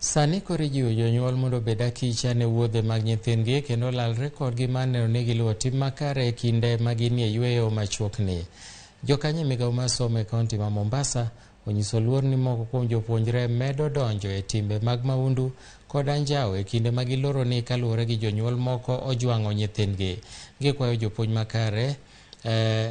Sani koro ijiwo jonyuol mondo obed akicha ne wuodhe mag nyithindgi kendo lalre kodgi mar neno ni giluwo tim makare e kinde ma ginie yweyo machuokni. Jokanyo e migawo mar somo e kaunti ma Mombasa onyiso luor ni moko kuom jopuonjre medo donjo e timbe mag mahundu kod anjawo e kinde ma giloro ni kaluwore gi jonyuol moko ojwang'o nyithindgi. Gikwayo jopuonj makare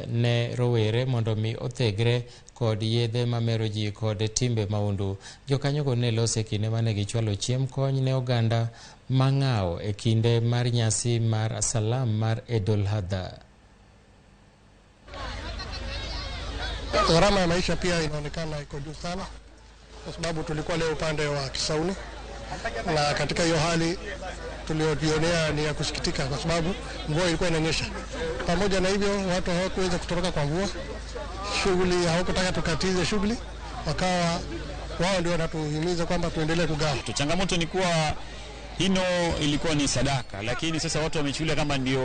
ne rowere mondo mi othegre kod yedhe mamero ji kod timbe mahundu. Jokanyogo ne loso e kinde mane gichwalo chiemb kony ne oganda mang'awo e kinde mar nyasi mar Salam mar Eid al-Adha. Gharama ya maisha pia inaonekana iko juu sana, kwa sababu tulikuwa leo upande wa Kisauni, na katika hiyo hali tuliyojionea ni ya kusikitika, kwa sababu mvua ilikuwa inanyesha. Pamoja na hivyo, watu hawakuweza kutoroka kwa mvua, shughuli hawakutaka tukatize shughuli, wakawa wao ndio wanatuhimiza kwamba tuendelee kugawa. Changamoto ni kuwa hino ilikuwa ni sadaka, lakini sasa watu wamechukulia kama ndio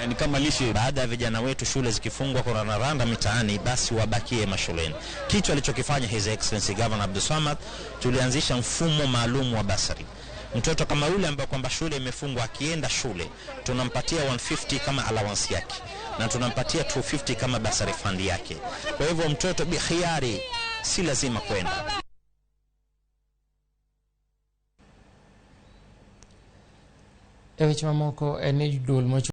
ni kama lishe. Baada ya vijana wetu shule zikifungwa kurandaranda mitaani, basi wabakie mashuleni. Kitu alichokifanya His Excellency Governor Abdulswamad, tulianzisha mfumo maalum wa basari. Mtoto kama yule ambaye kwamba shule imefungwa akienda shule tunampatia 150 kama allowance yake na tunampatia 250 kama basari fund yake. Kwa hivyo mtoto bikhiari si lazima kwenda. E weche mamoko en ni duol mochung'